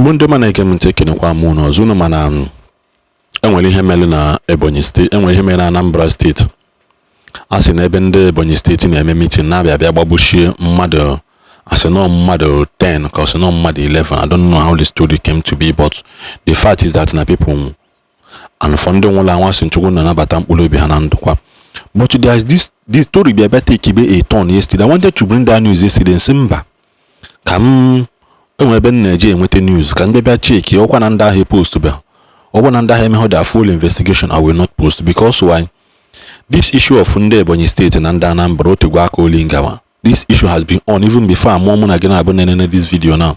Igbo ndị ọma na-ege m ntị, ekenekwa m unu ọzọ. Unu mana enwere ihe mere na Ebonyi Steeti, enwere ihe mere na Anambra Steeti. A sị na ebe ndị Ebonyi Steeti na-eme meeting na-abịa abịa gbagbuchie mmadụ, asị nọ mmadụ 10 ka ọ sị nọ mmadụ 11. I don't know how the story came to be, but the fact is that na people nwụ, and for ndị nwụrụ anwụ, asị Chukwu na-anabata mkpụrụ obi ha na ndụkwa. But there is this story bịa bịa take be a turn yesterday. I wanted to bring that news yesterday, nsị mba, ka m enwe ebe m na-eje enweta news, ka ndị bịa check ọkwa na ndị ahụ post bịa. Ọ bụ na ndị ahụ emeghụ their full investigation, I will not post. Because why? This issue of ndị Ebonyi Steeti na ndị Anambra otegwe aka oli ngawa. This issue has been on even before amụọ mụ na gị na-abụ na-enene this video now.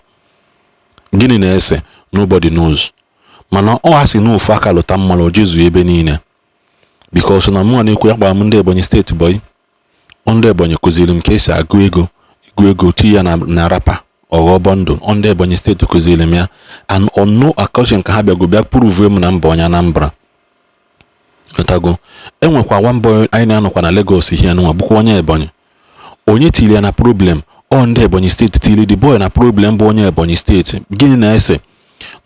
Gịnị na-ese? Nobody knows. Mana ọ ha si n'ofu aka lụta mmanụ o jezuo ebe niile, because na mụnwa na-ekwu ya kpara m ndị Ebonyi Steeti boy. Ndị Ebonyi kụziri m ka esi agụ ego, ego ego tinye ya na wrapper, ọghọ bundle. Ndị Ebonyi Steeti kụziri m ya, and on no occasion ka ha bịago bịa prove m na mba onye Anambra ghọtago. Enwekwa one boy anyị na-anọkwa na Lagos here nwa bụkwa onye Ebonyi. Onye tiri ya na problem? Ọ ndị Ebonyi Steeti tiri the boy na problem, bụ onye Ebonyi Steeti. Gịnị na-ese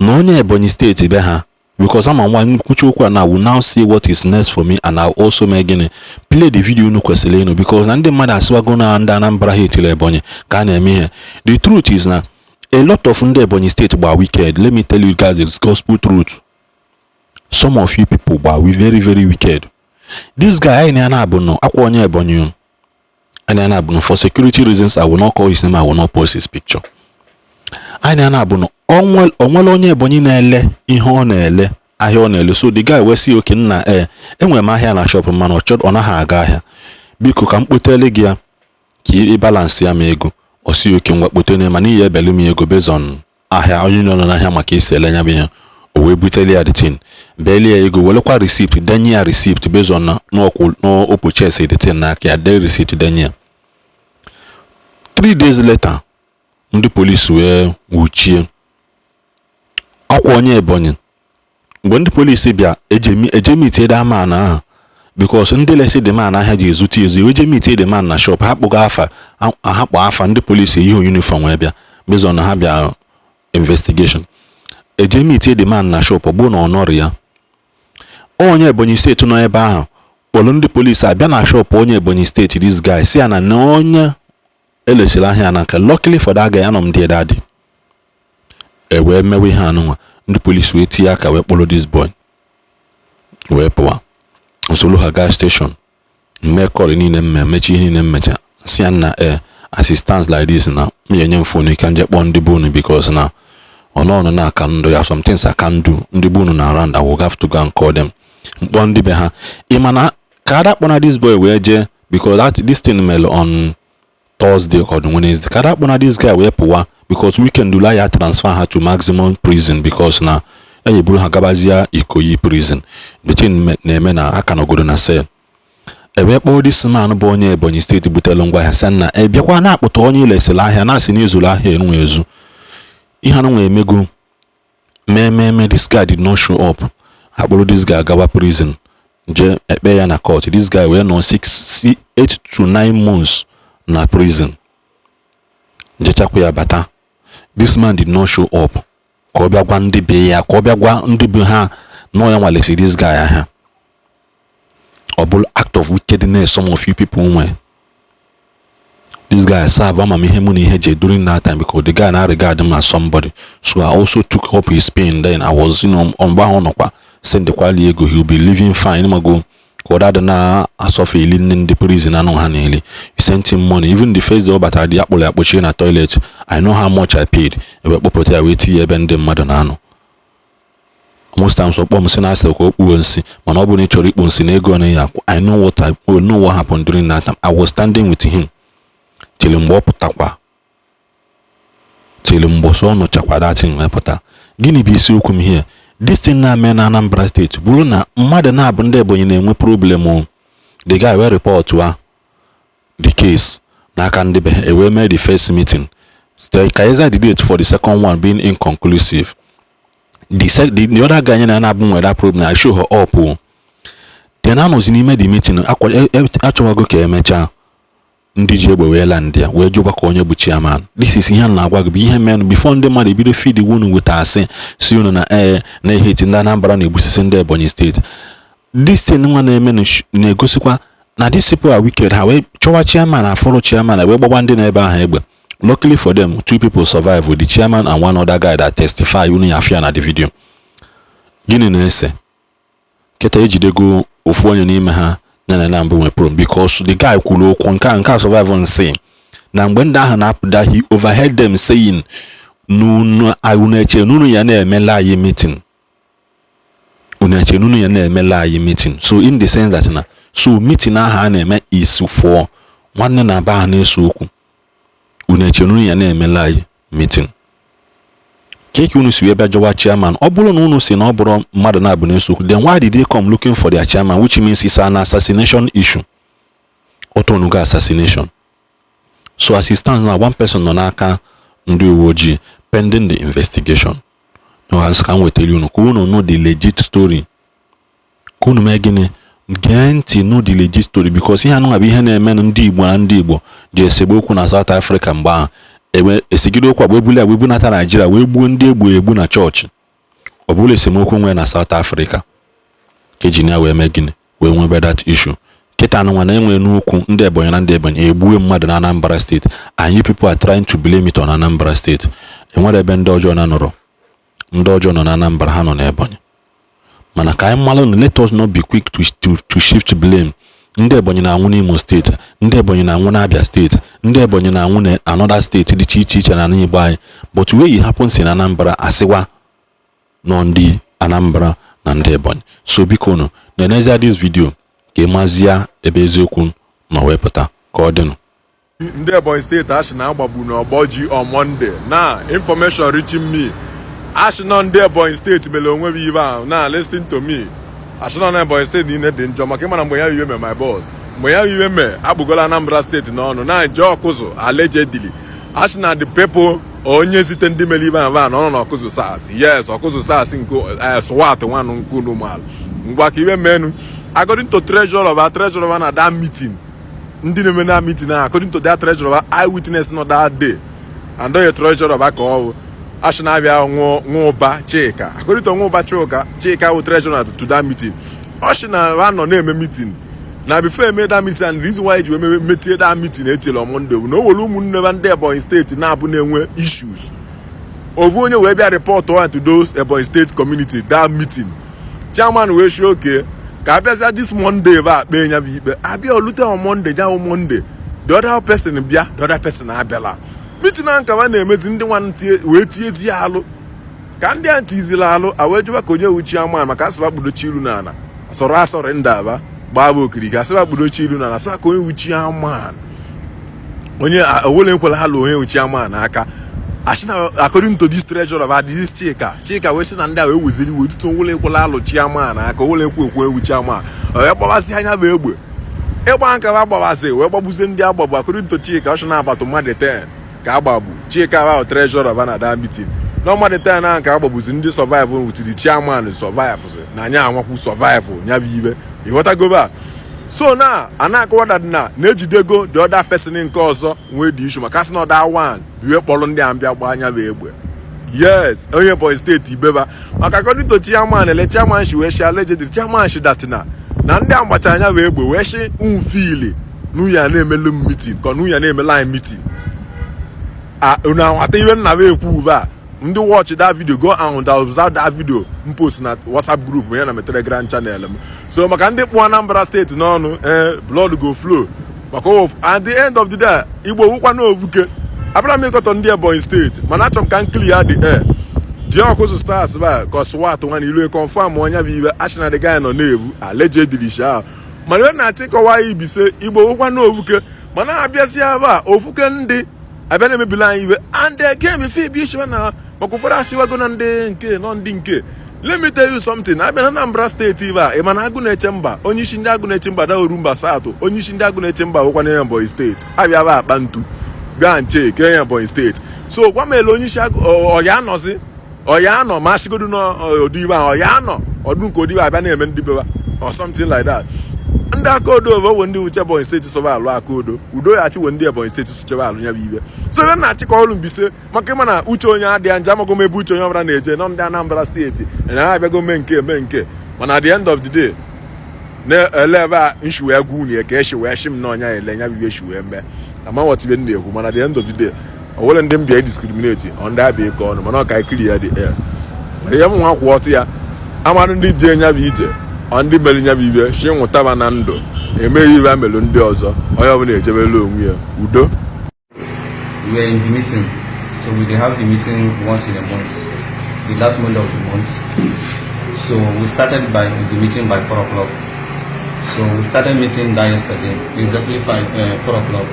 na onye Ebonyi Steeti be ha? Because ama nwa nkwuchi okwu a na will now see what is next for me, and I also mee gịnị? Play the video unu kwesịrị ịnụ, because na ndị mmadụ asịwago na ndị Anambra ha etiri Ebonyi ka a na-eme ihe. The truth is na a lot of ndị Ebonyi Steeti gba wicked. Let me tell you guys the gospel truth: some of you people gba we very, very wicked. This guy anyị na na-abụ nọ akwa onye Ebonyi anyị na-abụ nọ. For security reasons, I will not call his name, I will not post his picture. Anyị na-abụ nọ onwere onye Ebonyi na-ele ihe ọ na-ele, ahịa ọ na-ele. So the guy wee sị, "Oke nna, ee, enwere m ahịa na shop, mana ọ naghị aga ahịa. Biko ka m kpotele gị ya ka ị balance ya ma ego." Ọ sị, "Oke, ngwa, kpotere, mana iyi ebelu m ego based on ahịa onye nọ n'ahịa maka isi ele anya bụ ihe." O wee buteli ya the thing, belie ya ego, welekwa receipt denye ya, receipt based on na n'o purchase the thing n'aka ya, dee receipt denye ya. 3 days later, ndị polisi wee nwụchie ọkwa onye Ebonyi. Mgbe ndị polisi bịa eje meet the man ahụ, because ndị lesi the man ahịa ji ezute ezu, eje meet the man na shop. Ha kpụga afa, ha kpọ afa, ndị polisi eyighị uniform wee bịa based on na ha bịa investigation. Eje meet the man na shop, ọ bụrụ na ọ nọrọ ya. Onye Ebonyi Steeti nọ ebe ahụ kpọrọ ndị polisi abịa na shop onye Ebonyi Steeti. This guy si ya na onye elesiri ahịa na nke. Luckily for that guy, anọ m there that day. E wee mewe ihe anụnwa, ndị polisi wee tinye aka wee kpọrọ this boy wee pụwa. Nsolu ha gaa station, mee call niile, mme mechi ihe niile, mmecha si ya na e assistance like this na m enye m phone ka nje kpọọ ndị be unu, because na ọnọnụ na aka ndụ ya, some things I can do, ndị be unu na around, I will have to go and call them. Mkpọ ndị be ha, ị mana ka ada kpọna this boy wee jee, because that this thing mere on Thursday or on Wednesday, ka ada kpọna this guy wee pụwa, because weekend ula ya transfer ha to maximum prison, because na ya eburu ha gabazie Ikoyi Prison. The thing na-eme na aka nọgodo na cell. Ewee kpọọ this man bụ onye Ebonyi Steeti butere ngwa ahịa, sị na e bịakwa na-akpụta onye ilesịrị ahịa, na-asị na ezuru ahịa enwe ezu ihe anụ nwa emego mee mee mee. This guy did not show up. Akpụrụ this guy gawa prison, jee ekpe ya na court. This guy wee nọ 6 8 to 9 months na prison, jechakwa ya bata. This man did not show up ka ọ bịa gwa ndị be ya, ka ọ bịa gwa ndị be ha na ya nwalesi this guy ahịa. Ọ bụrụ act of wickedness some of you people nwe. This guy serve ama m ihe mụ na ihe je during that time, because the guy na regard him as somebody, so I also took up his pain. Then I was mgbe ahụ ọ nọkwa sendekwali ego, he will be living fine, mago ka ọ dadị na asọfe eli nne ndị prison anụ ha na-eli. You sent him money. Even the first day ọ batara dị, akpọrọ ya kpochie na toilet. I know how much I paid. Ebe kpọpụta ya wee tinye ebe ndị mmadụ na-anọ. Most times ọ kpọọ m sị na asị ka o kpuo nsị, mana ọ bụrụ na ị chọrọ ikpu nsị na ego na ya akwụ. I know what happened during that time. I was standing with him till mgbe ọ pụtakwa, till mgbe ọsọ ọ nọchakwa that thing wee pụta. Gịnị bụ isiokwu m here? This thing na-eme na Anambra Steeti bụrụ na mmadụ na-abụ ndị Ebonyi na-enwe problem o. The guy wee report wa the case n'aka ndị be ha, e wee mee the first meeting. Ka the date for the second one being inconclusive, the other guy na na-abụ nwere that problem, I show her up o. Then anọzi n'ime the meeting, achọwago ka emechaa. Ndị ji egbe wee land ya, wee jụkwa ka onye bụ chairman. This is ihe m na-agwa gị bụ ihe mere before ndị mmadụ ebido feed unu weta asị si unu na ee na eheti ndị Anambra na-egbusisi ndị Ebonyi Steeti. This thing nwa na-eme na-egosikwa na these people are wicked. Ha wee chọwa chairman, afọrọ chairman, wee gbagba ndị na-ebe ahụ egbe. Luckily for them, two people survive, with the chairman and one other guy that testify. Unu ya afịa na the video. Gịnị na-ese kịta? Ejidego ofu onye n'ime ha ya na mbụ nwe problem, because the guy kwuru okwu nke a survive nsị na mgbe ndị ahụ na-apụda, he overheard them saying, "N'unu unu eche n'unu ya na-emela anyị meeting, unu eche n'unu ya na-emela anyị meeting." So in the sense that na so meeting ahụ a na-eme is for nwanne na aba ha na-ese okwu. Unu eche n'unu ya na-emela anyị meeting ka unu si wee bịa jọwa chairman? Ọ bụrụ na unu si na ọ bụrụ mmadụ na-abụ na-ese okwu, then why did they come looking for their chairman? Which means it's an assassination issue, otonugo assassination. So as it stands now, one person nọ n'aka ndị uwe ojii pending the investigation. No, as ka m wetara unu ka unu know the legit story, ka unu mee gịnị? Gee ntị, know the legit story, because ihe anụnwa bụ ihe na-eme ndị Igbo na ndị Igbo ji esegbu okwu na South Africa. Mgbe ahụ ewe esigide okwu agba ebuli agba ebunata Naijiria, wee gbuo ndị egbu egbu na chọọchị. Ọ bụrụ esemokwu nwee na South Africa ka eji ya wee mee gịnị? Wee nwebe that issue. Kịta anụnwa na-enwe n'ukwu ndị Ebonyi na ndị Ebonyi egbue mmadụ na Anambra Steeti, and you people are trying to blame it on Anambra Steeti. Enwere ebe ndị ọjọọ na nọrọ? Ndị ọjọọ nọ na Anambra, ha nọ n'Ebonyi. Mana ka anyị malụ na let us not be quick to shift blame. Ndị Ebonyi na-anwụ n'Imo Steeti, ndị Ebonyi na-anwụ n'Abia Steeti, ndị Ebonyi na-anwụ na another steeti dị iche iche iche na Igbo anyị. But where it happens in Anambra, asịwa nọ ndị Anambra na ndị Ebonyi. So biko nụ, na-enezie this video ka ị mazie ebe eziokwu nọ wee pụta ka ọ dịnụ. Ndị Ebonyi Steeti achị na-agbagbu n'ọgbọ ji on Monday. Na information reaching me, achị nọ ndị Ebonyi Steeti mere onwe m ibe ahụ. Na listen to me, achị nọ na Ebonyi Steeti niile dị njọ, maka ịmana mgbe ya iwe mee, my boss, mgbe ya iwe mee akpụgola Anambra Steeti n'ọnụ na nje ọkụzụ. Allegedly, achị na the people onye zite ndị mere ibe ahụ na ọ nọ n'ọkụzụ SARS. Yes, ọkụzụ SARS nke SWAT nwanụ nke unu malụ ngwa ka iwe menu. According to treasurer, treasurer na that meeting, ndị na-eme na meeting ahụ, according to that treasurer, eyewitness nọ that day and onye treasurer ka ọ bụ, achị na-abịa Nwụba Chika. According to Nwụba Chika, Chika wụ treasurer to that meeting, ọ sị na ha nọ na-eme meeting na before eme that meeting, and the reason why eji wee metie that meeting etiela on Monday bụ na o were ụmụnne ba ndị Ebonyi Steeti na-abụ na-enwe issues. Ofu onye wee bịa report one to those Ebonyi State community that meeting. Chairman wee shi oke ka abịazịa this Monday ebe a kpee ya bụ ikpe. Abịa olute on Monday, jawụ Monday, the other person bịa, the other person abịala meeting. Na nkawa na-emezi ndị nwa wee tiezi ya alụ ka ndị a ntizila alụ a wee jụwa ka onye wu chairman, maka asịba kpudochi ilu n'ala sọrọ asọrị ndị aba gbaa bụ okirikiri, asịba kpudochi ilu n'ala, sịba ka onye wu chairman, onye owele nkwela ha lụ onye wu chairman aka. Asị na according to this treasurer of this Chika, Chika wee sị na ndị a wee weziri iwe tutu owele nkwela alụ chairman aka, owele nkwe ekwe ewu chairman wee gbawazi anya bụ egbe ịgba nkawa gbawazi wee gbagbuzie ndị agbagbu. According to Chika, ọ sị na agbata mmadụ 10 ka agbagbu. Chika ahụ treasurer ba na that meeting na mmadụ 10 ahụ ka agbagbuzi. Ndị survive wutiri chairman survive na anya anwakwu survive nya bụ ibe ịghọtagoba. So na a na-akọwa that na na-ejidego the other person nke ọzọ nwee dị issue, maka sị na ọda one bụ kpọrọ ndị a mbịa gbaa anya bụ egbe. Yes, onye Ebonyi Steeti ibeba, maka according to chairman ele chairman shi wee shi, allegedly chairman shi that na ndị a gbacha anya bụ egbe wee shi mfili n'uya na-emelu m meeting ka n'uya na-emelu anyị meeting a. Unu anwata ihe nna m ekwu ube a. Ndị watch that video, go and observe that video m post na WhatsApp group ya na m Telegram channel m. So maka ndị kpụ Anambra Steeti n'ọnụ, ee, blood go flow, maka at the end of the day, Igbo wụkwa n'ovuke. Abịara m ịkọtọ ndị Ebonyi Steeti, mana achọrọ m ka m clear the air. Jee ọkụzụ SARS ba ka SWAT nwa na ilu confirm onye bụ ibe achị na the guy nọ na-ebu allegedly sha. Mana ebe na-achọ ịkọwa ya ibise, Igbo wụkwa n'ovuke, mana abịazi ebe a ofuke ndị abịa na-emebili anyị iwe. And again, before ibi ishiwa na maka ụfọdụ asịwago na ndị nke nọ ndị nke, let me tell you something. Abịa na Anambra Steeti ibe a, ị ma na agụ na-eche mba, onye isi ndị agụ na-eche mba da Orumba South, onye isi ndị agụ na-eche mba wụkwa na Ebonyi Steeti. Abịa ba akpa ntu gaa nche ke Ebonyi Steeti. So gwa m ele onye isi agụ ọya anọzi, ọya anọ ma asịgodu n'ọdụ ibe ahụ, ọya anọ ọdụ nke odibe abịa na-eme ndị beba or something like that. Ndị aka odo owe ndị uche Ebonyi Steeti soba alụ aka odo udo ya achị we ndị Ebonyi Steeti sochebe alụ ya bụ ibe. So ebe na-achịkọ ọrụ Mbaise maka ịma na uche onye adịghị nje amago m ebe uche onye ọbụla na-eje nọ. Ndị Anambra Steeti na ha abịago mee nke mee nke, mana at the end of the day na-ele ebe a nshi wee gwa unu ka eshi wee shi m na ọnya ele nya bụ ibe shi wee mee ama nwatibe m na-ekwu. Mana at the end of the day, o nwere ndị mbịa discriminate ọ ndị abịa ịkọ ọnụ, mana ọ ka ikiri ya dị air. Ihe m nwa kwụ ọtụ ya amarụ ndị ji enya bụ ije ọ ndị mere nya bụ ibe shi nwụtaba na ndụ emeghị ibe amelụ ndị ọzọ, onye ọbụla ejebela onwe ya udo. We were in the meeting, so we dey have the meeting once in a month, the last Monday of the month. So we started by the meeting by 4 o'clock. So we started meeting that yesterday, exactly 4 o'clock.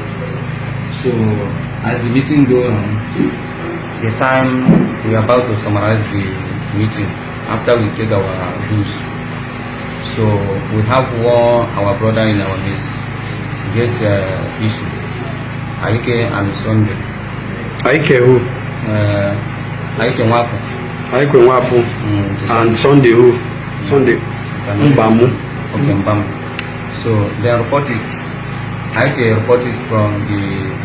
So as the meeting go on, the time we are about to summarize the meeting after we take our dues. So we have one our brother in our midst get issue. Aike and Sunday. Aike who? Aike Nwapu. Aike Nwapu. And Sunday who? Sunday Mbamu. Okay, Mbamu. So they report it. Aike report it from the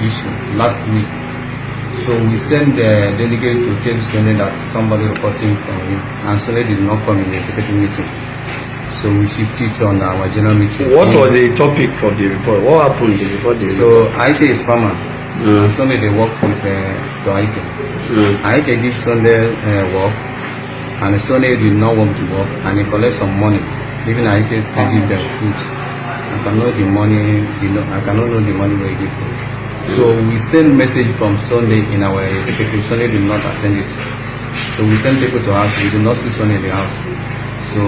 issue last week. So we send the delegate to tell Sunday that somebody reporting from him, and Sunday did not come in the executive meeting. So we shift it on our general meeting. What was the topic of the report? What happened before the So Aike is farmer. Sunday they work with to Aike. Aike give Sunday work, and Sunday did not want to work, and he collect some money. Even Aike still give them food. I cannot the money. I cannot know the money where he give. So we send message from Sunday in our executive. Sunday did not attend it. So we send people to house. We did not see Sunday in the house. So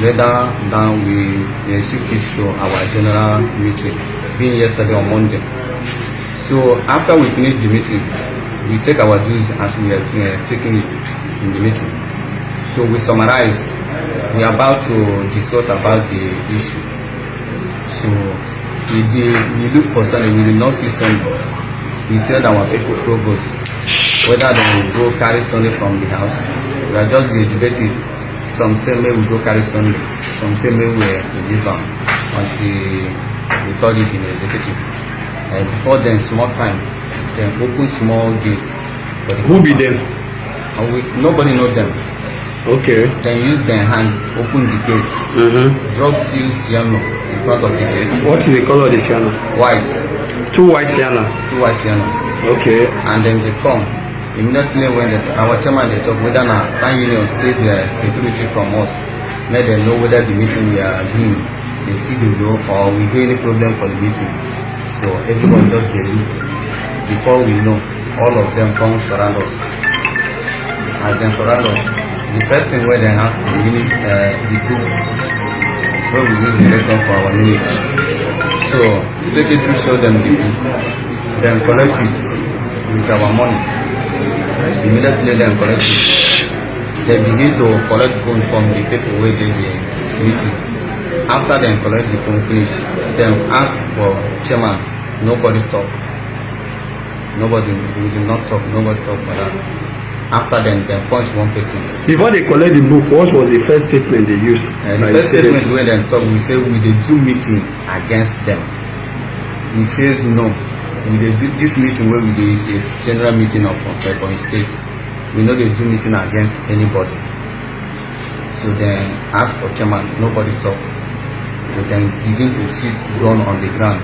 later down we shift it to our general meeting, being yesterday on Monday. So after we finish the meeting, we take our dues as we are taking it in the meeting. So we summarize. We are about to discuss about the issue. So we look for Sunday. We did not see Sunday. We tell our people provost whether they will go carry Sunday from the house. We are just dey debate it. Some say make we go carry Sunday. Some say make we leave am until we call it in executive. And before then, small time, then open small gate for the Who be them? And we, nobody know them. Then use their hand open the gate. Drop two Sienna in front of the gate. What is the color of the Sienna? White. Two white Sienna. Two white Sienna. And then they come. Immediately when our chairman they talk whether na town union save their security from us, let them know whether the meeting we are doing they still dey go or we get any problem for the meeting. So everyone just dey look. Before we know, all of them come surround us. As dem surround us, the first thing wey dem ask the minute, the book wey we use dey record for our minutes. So secretary show them the book, dem collect it with our money. Immediately dem collect it, dem begin to collect phone from the people wey dey the meeting. After dem collect the phone finish, dem ask for chairman. Nobody talk. Nobody, we did not talk. Nobody talk for that. After then, dem punch one person. Before they collect the book, what was the first statement they used? The Like, first say this- statement wey dem talk, we say we dey do meeting against them. We says no. We dey do this meeting wey we dey is a general meeting of Ebonyi State. We no dey do meeting against anybody. So dem ask for chairman, nobody talk. We then begin to sit gun on the ground.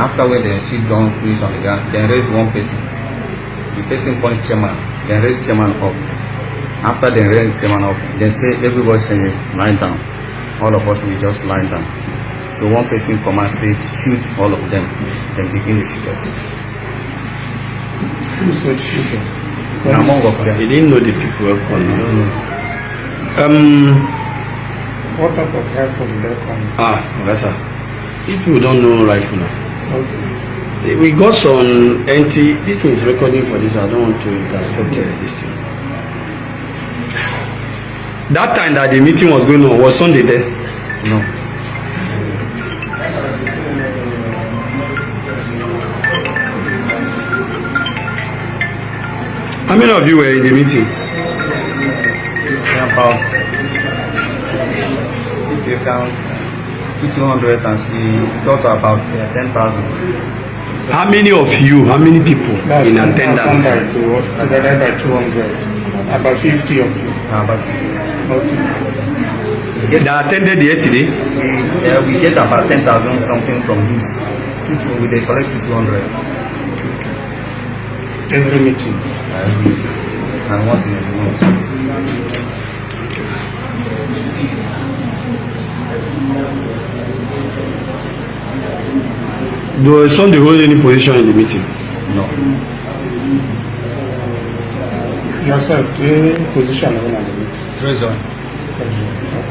After when dem sit gun finish on the ground, dem raise one person. The person point chairman, dem raise chairman up. After dem raise chairman up, dem say everybody say lie down. All of us, we just lie down. So one person come and say shoot all of them. Dem begin to shoot us. Who said shoot them? Na among of them. You didn't know the people were I calling. don't know. What type of rifle did they come? Ah, Ogasa. These people don't know rifle now. Okay. We got some anti. This thing is recording for this. I don't want to intercept this thing. That time that the meeting was going on, was Sunday there? No. How many of you were in the meeting? About, if you count 200 and we got about 10,000. How many of you, how many people That's in 10,000 attendance? by two, divided by 200. About 50 of you. About 50. Okay. That attended yesterday? We get about 10,000 something from this. Two, we they collect 200. Every meeting. Every meeting. And once in a month. Does Sunday hold any position in the meeting? No. Yourself, the position of the meeting. Treasure. Treasurer.